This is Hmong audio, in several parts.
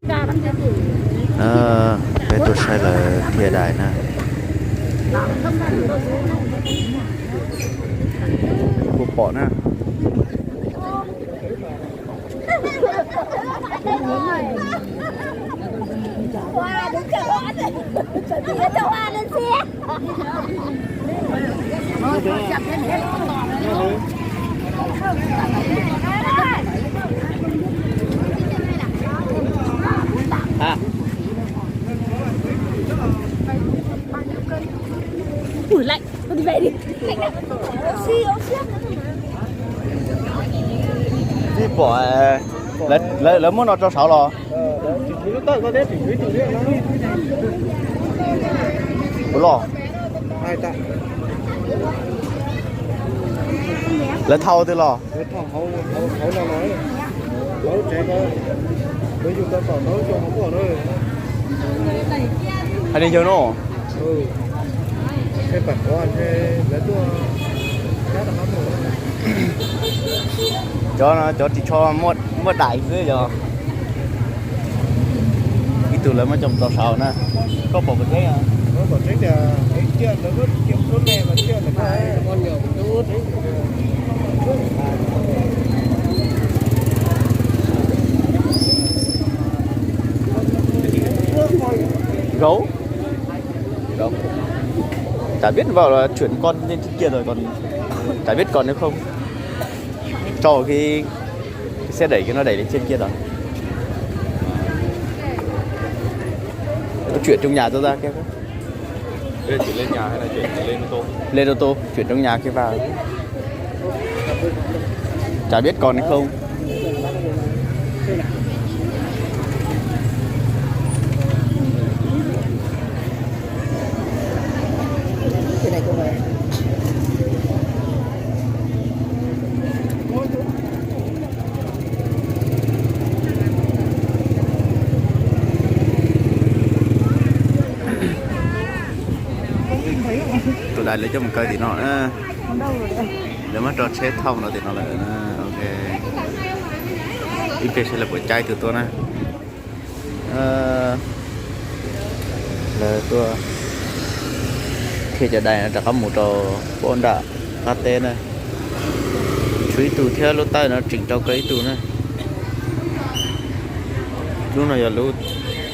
Peb tuaj saib lawv dhia dais na. Kuv pom na. Ui, lạnh. Con đi về đi. Lạnh lắm. Ôi, ôi, ôi. Tsis pom, lawv, lawv muab no rau saud los? Ua los? Lawv thau twg los? Hais li yog no. Cov no cov ris tsho muaj dais xwb yog. Ib tug lawv muab coj mus tso saud na. Koj pom puas tseeb? Gấu. Gấu. Chả biết vào là chuyển con lên trên kia rồi còn chả biết còn hay không. Sau khi cái xe đẩy kia nó đẩy lên trên kia rồi. Có chuyển trong nhà tôi ra kia. Lên ô tô, chuyển trong nhà kia vào. Chả biết còn hay không. Tus dais lawv coj mus kaw tim no na. Lawv muab rau tsheb thauj no tim no lawm na. Ok. Ib pliag saib lawv puas caij tus tuaj na. Lawv tuaj dhia cov dais no rov qab mus rau pab nram qab teb na. Tshuav ib tug thiab lub tawb no tseem rau kawg ib tug na. Lub no yog lub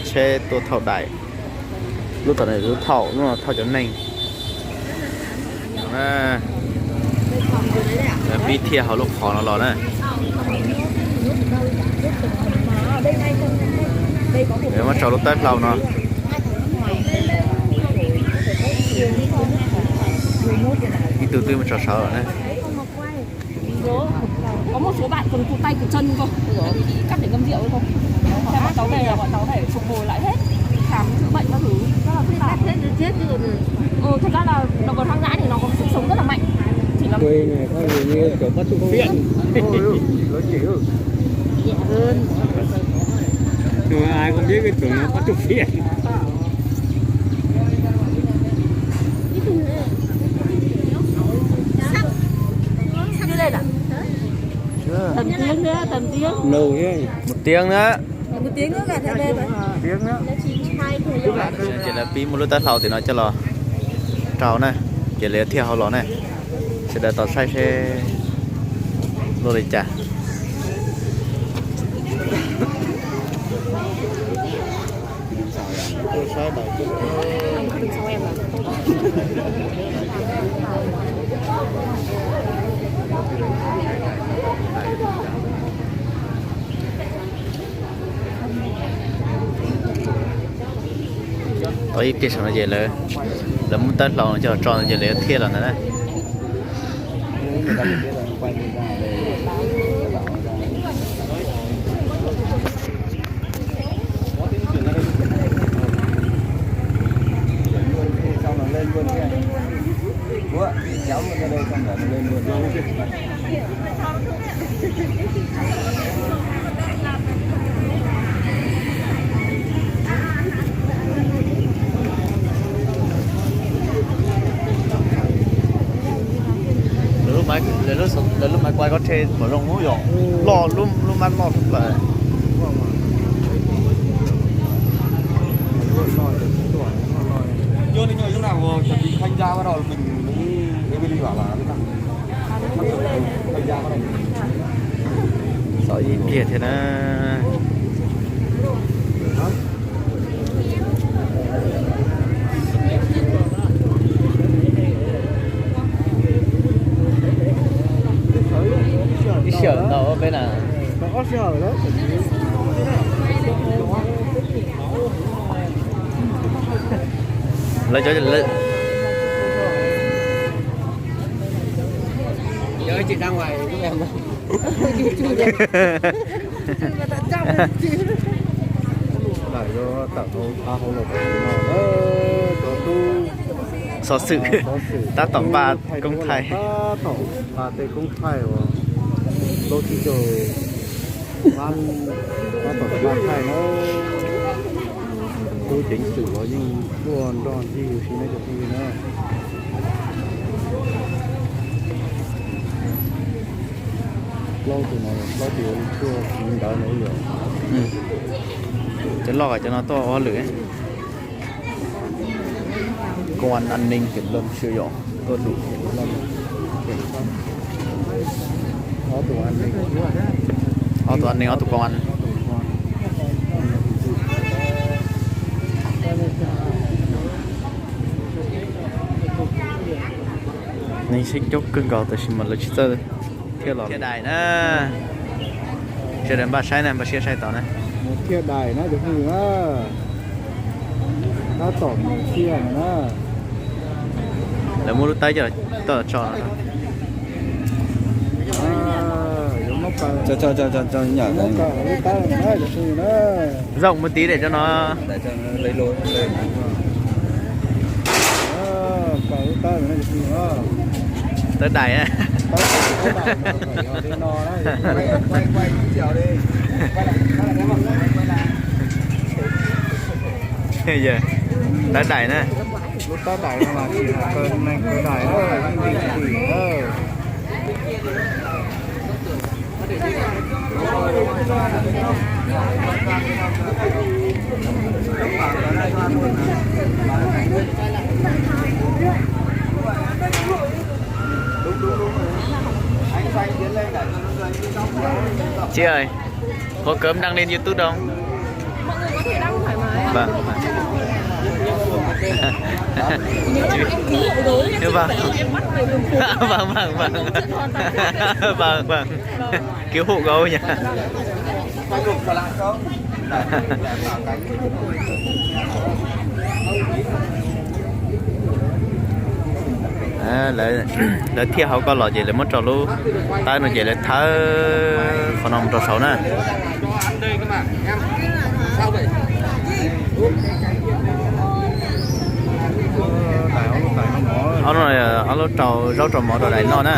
tsheb tuaj thauj dais. Lub tom no lub thauj, lub no thauj cov neeg. Pib thiaj hauv lub qhov no los na. Muab tso lub tawb hlau no. Ib tug twb mus tso saud lawm na. Có một số bạn còn cụt tay cụt chân cơ. Cắt để ngâm rượu thôi. Các bạn cháu về là bọn cháu phải phục hồi lại hết. Khám chữa bệnh các thứ. Ừ, thật ra là động vật hoang dã thì nó có sức sống rất là mạnh. Chỉ là Quê này có gì như kiểu bắt tụ phiện. Ai cũng biết cái tưởng nó bắt tụ phiện. Tầm tiếng nữa, tầm tiếng. Lâu thế. Một tiếng nữa. Một tiếng nữa cả thầy về vậy. Ces lawv pib muab lub tawb hlau tim no coj los rau na, ces lawv thiaj hauv los na. Sawv daws tos saib seb luaj li cas. Tau ib pliag saum no ces lawv, lawv muab tawb hlau no coj los tso no ces lawv thiaj los ntawd na. Lawv lub maiv kuaj ko rhe mom zoo ub yom, loj lub maiv loj tshaj plaws. Tiag thiab na. Ib sij hawm ntau peb na. Lawv cov Xov xwm tab tom npaj koob thaij. Tab tom npaj tej koob thaij uas plaub tsib caug tab tom npaj thaij na. Tub ceev xwm los yeej tuaj nrog ncig si neb cov phooj ywg na. Plaub tus no, plaub tus tuaj ntawd no yog. Cov loj cov no tuaj ua hauj lwm. Công an an ninh kiểm lâm Triệu Dõng tuaj dum. Ob tug an ninh, ob tug công an. Neeg sib coob kawg nkaus tab sis mas lawv tsis txawj thiaj los thiaj dais na. Sawv daws npaj saib na, npaj siab saib tod na. Mus thiaj dais na cov phooj ywg na. Tab tom mus thiaj na. Lawv muab lub tawb coj tso. Zoo mus tiv daim cov no. Tawb dais. Tawb dais na. Lub tawb dais no mas tsis hais neeg kaw dais, Chị ơi, có cớm đăng lên YouTube không? Vâng, vâng. Vâng, vâng, vâng, vâng. Vâng, vâng. Cứu hộ gấu nhỉ? Lawv thiaj hauv ko los ces lawv muab rau lub tawb no ces lawv thawb qhov no mus rau saud na. Ob lub, ob lub rau zaub rau mov rau daim noj na.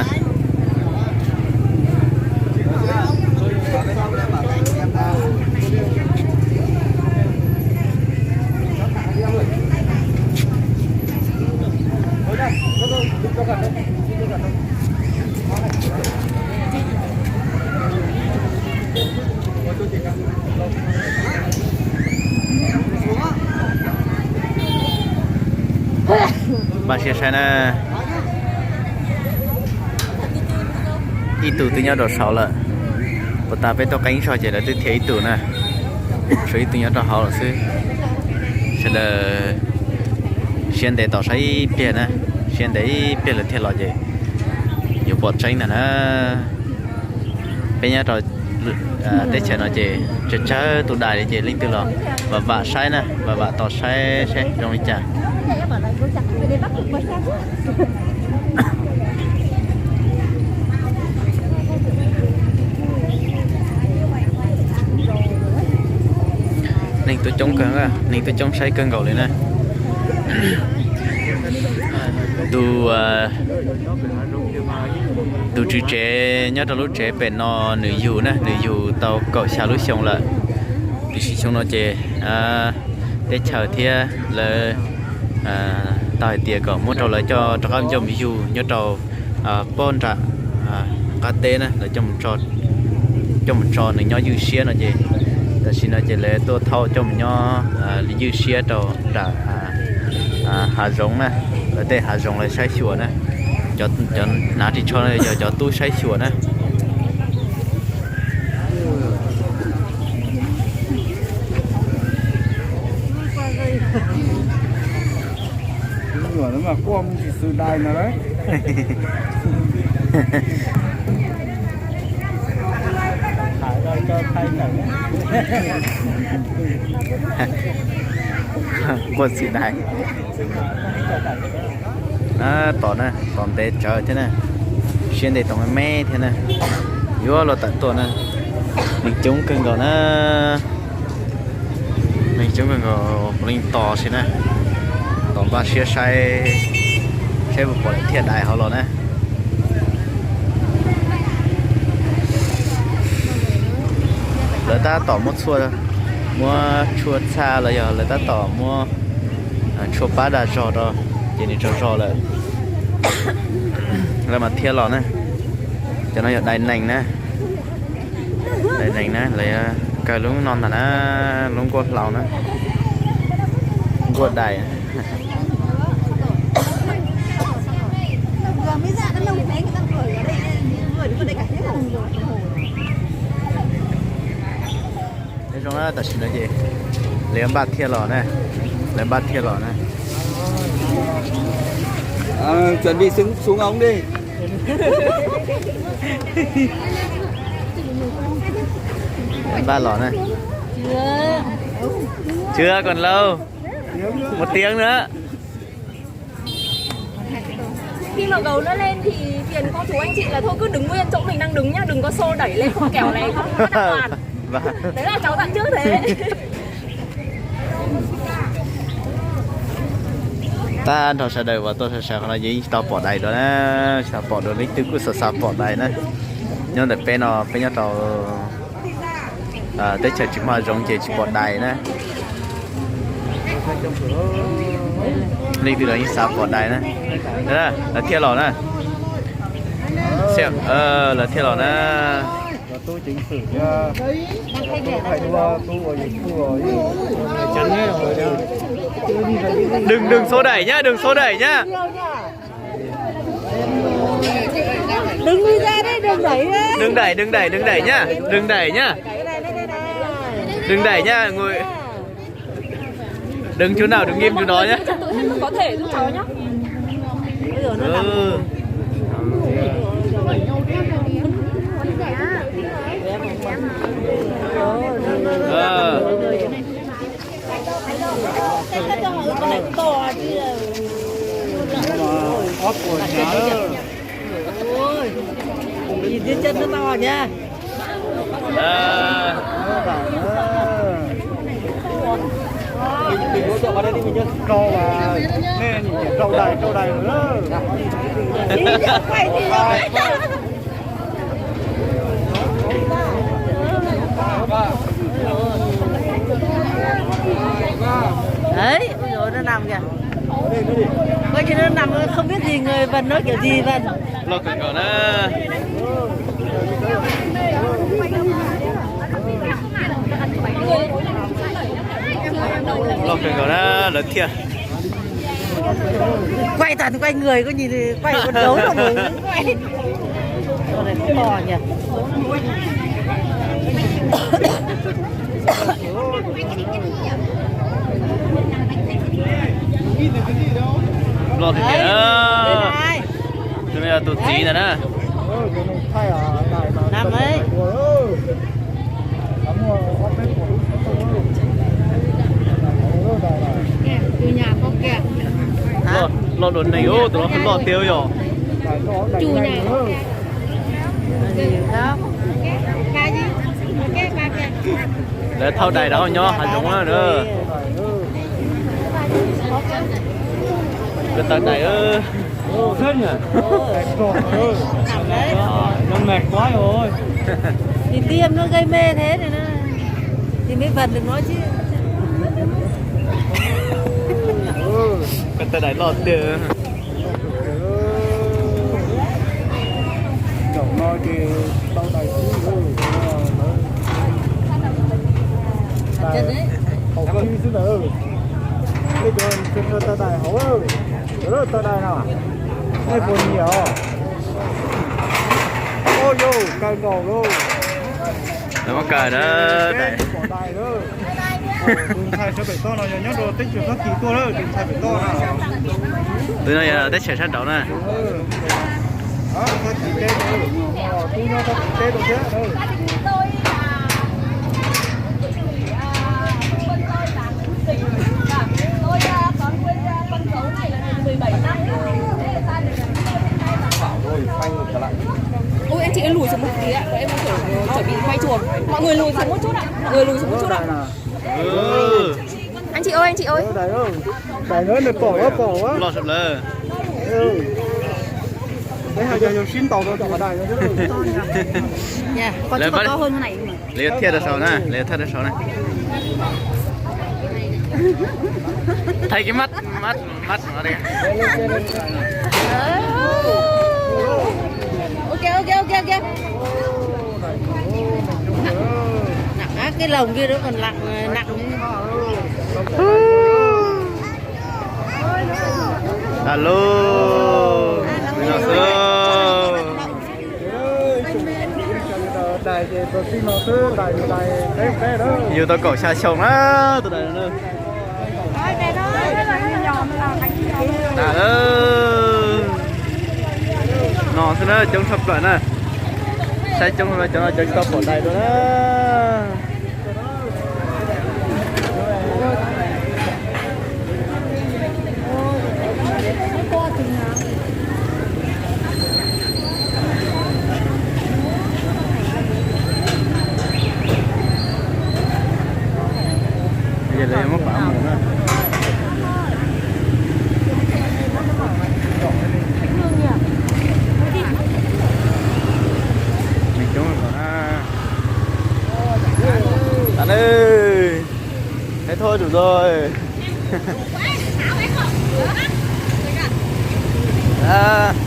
Npaj siab saib na. Ib tug twb nyob rau saud lawm. Puas tas peb tuaj qeeb zog ces lawv twb thiaj ib tug na. Tshuav ib tug nyob rau hauv lawm xwb. Sawv daws siab ntev tos saib ib pliag na. Siab ntev ib pliag lawv thiaj los ces yuav pom tseeb ntag na. Peb nyob rau teb chaws no ces tsawg tsawg tus dais li ces leej twg los vam vam saib na, vam vam tos saib saib zoo li cas. Neeg tuaj coob kawg, neeg tuaj coob saib kawg nkaus li na. Tus, tus tswv tsev nyob rau lub tsev pem no nws yug na, nws yug tau kaum xya lub xyoo lawm. Tiam sis xyoo no ces teb chaws thiab lawv tau hais tias kom muab rau lawv coj rov qab coj mus yug nyob rau pob nram qab teb na, lawv coj mus tso nws nyob ywj siab no ces, tam sim no ces lawv tuaj thauj coj mus nyob ywj siab rau nram hav zoov na, lawv tej hav zoov lawv saib xyuas na. Cov hnav ris tsho no yog cov tub saib xyuas na. Mas quaj mus tsis xwm dais no lawm. Quaj xwm dais. Tom na, tom ntev tsawv thiab na, siab ntev tom me me thiab na, yuav luag tawm tuaj na, neeg coob kawg nkaus na. Neeg coob kawg nkaus, puav leej tos xwb na, tos npaj siab saib, saib puas pom daim thiaj dais hauv los na. Lawv tab tom muab txhua, muab tshuaj txhaj los yog lawv tab tom muab tshuaj pab dag zog rau, ces nws tsaug zog lawm, lawv mam thiaj los na. Cov no yog dais nees na, dais nees na, lawv kawg lub no ntag na, lub nkuaj hlau na, nkuaj dais. Nyob zoo na, tam sim no ces lawv npaj thiaj los na, lawv npaj thiaj los na. Chuẩn bị súng, súng ống đi. Npaj los na. Chưa, còn lâu. Một tiếng nữa. Khi mà gấu nó lên thì phiền cô chú anh chị là thôi cứ đứng nguyên chỗ mình đang đứng nhá, đừng có xô đẩy lên không kẻo này không có an toàn. Đấy là cháu dặn trước thế. Tag nrho sawv daws uas tuaj sawv sawv qhov no yeej tsis tau pom dais dua na, tsis tau pom dua, leej twg kuj xav xav pom dais na. Nyob ntawm peb no, peb nyob rau teb chaws tsis muaj hav zoov ces tsis pom dais na. Leej twg los yeej xav pom dais na. Lawv thiaj los na. Lawv thiaj los na. Đừng, đừng xô đẩy nhá, đừng xô đẩy nhá. Đừng lui ra đấy, đừng đẩy ra. Đừng đẩy, đừng đẩy, đừng đẩy nhá. Đừng đẩy nhá. Cái này, cái này, cái này. Đừng đẩy nhá, ngồi. Đứng chỗ nào, đứng im chỗ đó nhá. Trật tự hết mức có thể giúp cháu nhá. Bây giờ nó nằm. Ừ. Ờ. Ôi, nhìn dưới chân nó to nhá. Ờ. Mình, mình hỗ trợ vào đây đi, mình cho rau và nên rau đài, rau đài nữa. Ý là quay thì Đấy, ôi dồi, nó nằm kìa. Coi như nó nằm, không biết gì người Vân nói kiểu gì Vân. Loj kawg nkaus na. Loj kawg nkaus na, lawv thiaj. Quay toàn quay người, có nhìn thì quay con gấu nó cũng quay. Con này cũng to nhỉ. Loj tiag tiag. Tus no yog tus txiv ntag na. Nằm đấy. Loj, loj dua neeg, tus no loj tiag yog. Lawv thauj dais rau nyob hav zoov na. Lawv thauj dais. Sếp nhỉ? Ờ, nó mệt quá rồi. Thì tiêm nó gây mê thế này nè. Thì mới vần được nó chứ. Koj thauj dais loj tiag. Cov no ces tau dais xwb. Hauv xwb ntawd. Tej cov tau dais hauv. Tau dais no. Nej puas nyiam os? Oj yau, kawg nkaus lauj. Lawv muab kawg na. Pom dais lauj. Tus ntxhais sawv pem toj no yog nyob rau teb chaws Fab Kis tuaj lawm, tus ntxhais pem toj na. Tus no yog teb chaws sab nraud na. Ui, anh chị ơi, lùi xuống một tí ạ, bọn em đang kiểu, ờ, chuẩn bị quay chùa. Mọi người lùi xuống một chút ạ, mọi người lùi xuống một chút ạ. Anh chị ơi, anh chị ơi. Đài đó, đài đó, đài đó, đài đó, đài đó. Loj sab lawm. Ê, hai giờ vô chín tàu rồi, tàu vào đài rồi chứ. Dạ, có, lawv có to hơn thế này. Lawv thiaj rau saud na, lawv thiaj rau saud na. Thaij cái mắt, mắt, mắt nó đi. Ok, ok, ok, ok. Nặng, nặng á, cái lồng kia nó còn nặng, nặng. Alo, no xwb. Yug tau kaum xya xyoo na, tus dais na. No xwb na, coob tshaj plaws na. Saib coob no cov no cov tsis tau pom dais dua na. Ces lawv muab pam mus na. Neeg coob no na. Tag na, thấy thôi đủ rồi.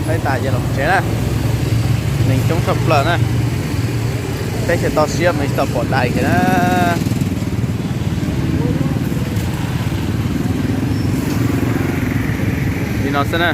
Peb tas ces los tsev na. Neeg coob tshaj plaws na. Peb tsis tau siab mas tsis tau pom dais kiag na. Li no xwb na.